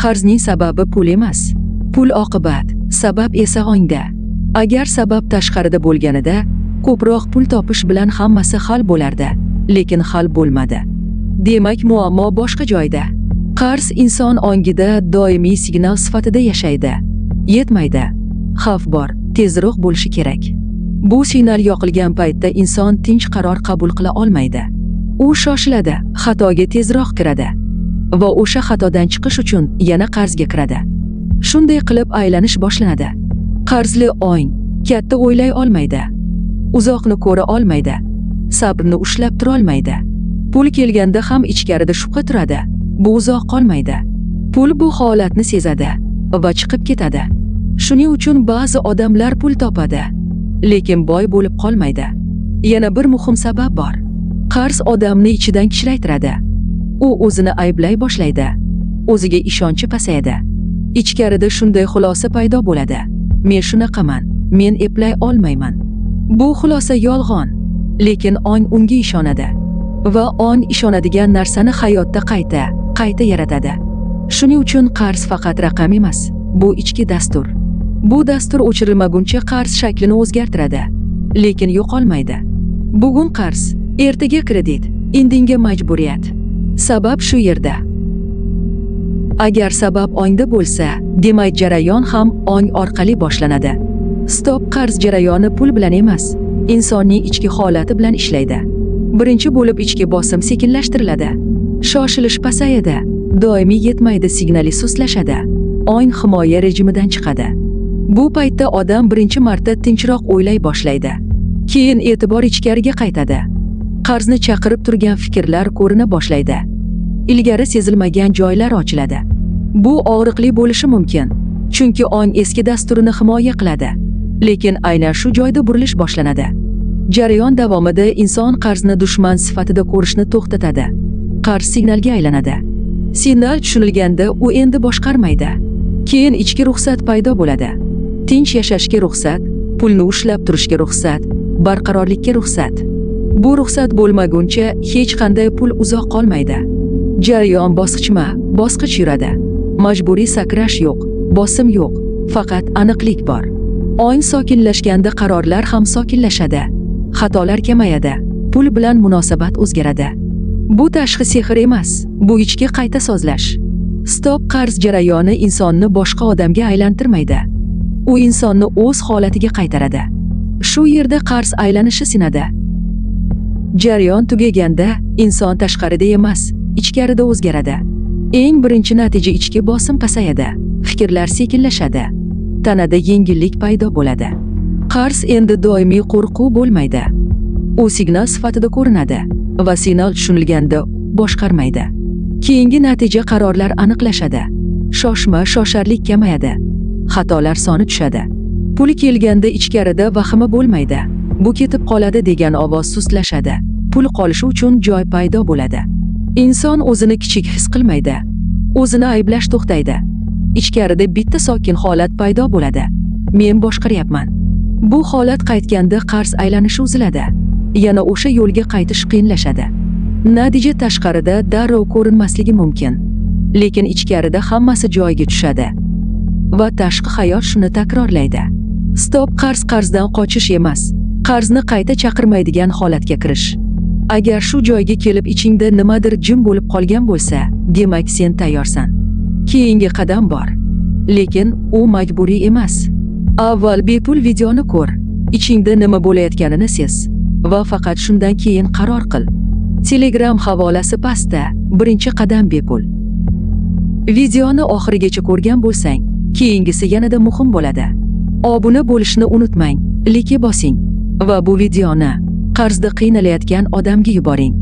Qarzning sababi pul emas. Pul oqibat, sabab esa ongda. Agar sabab tashqarida bo'lganida, ko'proq pul topish bilan hammasi hal bo'lardi, lekin hal bo'lmadi. Demak, muammo boshqa joyda. Qarz inson ongida doimiy signal sifatida yashaydi. Yetmaydi. Xavf bor, tezroq bo'lishi kerak. Bu signal yoqilgan paytda inson tinch qaror qabul qila olmaydi. U shoshiladi, xatoga tezroq kiradi va o'sha xatodan chiqish uchun yana qarzga kiradi. Shunday qilib aylanish boshlanadi. Qarzli ong katta o'ylay olmaydi. Uzoqni ko'ra olmaydi. Sabrni ushlab tura olmaydi. Pul kelganda ham ichkarida shubha turadi. Bu uzoq qolmaydi. Pul bu holatni sezadi va chiqib ketadi. Shuning uchun ba'zi odamlar pul topadi, lekin boy bo'lib qolmaydi. Yana bir muhim sabab bor. Qarz odamni ichidan kichraytiradi. U o'zini ayblay boshlaydi. O'ziga ishonchi pasayadi. Ichkarida shunday xulosa paydo bo'ladi: "Men shunaqaman, men eplay olmayman." Bu xulosa yolg'on, lekin ong unga ishonadi. Va ong ishonadigan narsani hayotda qayta, qayta yaratadi. Shuning uchun qarz faqat raqam emas, bu ichki dastur. Bu dastur o'chirilmaguncha qarz shaklini o'zgartiradi, lekin yo'qolmaydi. Bugun qarz, ertaga kredit, indinga majburiyat. Sabab shu yerda. Agar sabab ongda bo'lsa, demak, jarayon ham ong orqali boshlanadi. Stop qarz jarayoni pul bilan emas, insonning ichki holati bilan ishlaydi. Birinchi bo'lib ichki bosim sekinlashtiriladi. Shoshilish pasayadi, doimiy "yetmaydi" signali sustlashadi. Ong himoya rejimidan chiqadi. Bu paytda odam birinchi marta tinchroq o'ylay boshlaydi. Keyin e'tibor ichkariga qaytadi. Qarzni chaqirib turgan fikrlar ko'rina boshlaydi. Ilgari sezilmagan joylar ochiladi. Bu og'riqli bo'lishi mumkin, chunki ong eski dasturini himoya qiladi. Lekin aynan shu joyda burilish boshlanadi. Jarayon davomida inson qarzni dushman sifatida ko'rishni to'xtatadi. Qarz signalga aylanadi. Signal tushunilganda, u endi boshqarmaydi. Keyin ichki ruxsat paydo bo'ladi. Tinch yashashga ruxsat, pulni ushlab turishga ruxsat, barqarorlikka ruxsat. Bu ruxsat bo'lmaguncha hech qanday pul uzoq qolmaydi. Jarayon bosqichma bosqich yuradi. Majburiy sakrash yo'q, bosim yo'q, faqat aniqlik bor. Ong sokinlashganda qarorlar ham sokinlashadi. Xatolar kamayadi. Pul bilan munosabat o'zgaradi. Bu tashqi sehr emas, bu ichki qayta sozlash. Stop qarz jarayoni insonni boshqa odamga aylantirmaydi. U insonni o'z holatiga qaytaradi. Shu yerda qarz aylanishi sinadi. Jarayon tugaganda inson tashqarida emas, ichkarida o'zgaradi. Eng birinchi natija: ichki bosim pasayadi, fikrlar sekinlashadi. Tanada yengillik paydo bo'ladi. Qarz endi doimiy qo'rquv bo'lmaydi. U signal sifatida ko'rinadi va signal tushunilganda boshqarmaydi. Keyingi natija: qarorlar aniqlashadi. Shoshma, shosharlik kamayadi. Xatolar soni tushadi. Pul kelganda ichkarida vahima bo'lmaydi. "Bu ketib qoladi" degan ovoz sustlashadi. Pul qolishi uchun joy paydo bo'ladi. Inson o'zini kichik his qilmaydi. O'zini ayblash to'xtaydi. Ichkarida bitta sokin holat paydo bo'ladi: "Men boshqaryapman." Bu holat qaytganda qarz aylanishi uziladi. Yana o'sha yo'lga qaytish qiyinlashadi. Natija tashqarida darrov ko'rinmasligi mumkin. Lekin ichkarida hammasi joyiga tushadi. Va tashqi hayot shuni takrorlaydi. Stop qarz qarzdan qochish emas, qarzni qayta chaqirmaydigan holatga kirish. Agar shu joyga kelib ichingda nimadir jim bo'lib qolgan bo'lsa, demak, sen tayyorsan. Keyingi qadam bor. Lekin u majburiy emas. Avval bepul videoni ko'r. Ichingda nima bo'layotganini sez va faqat shundan keyin qaror qil. Telegram havolasi pastda. Birinchi qadam bepul. Videoni oxirigacha ko'rgan bo'lsang, keyingisi yanada muhim bo'ladi. Obuna bo'lishni unutmang, like bosing va bu videoni qarzda qiynalayotgan odamga yuboring.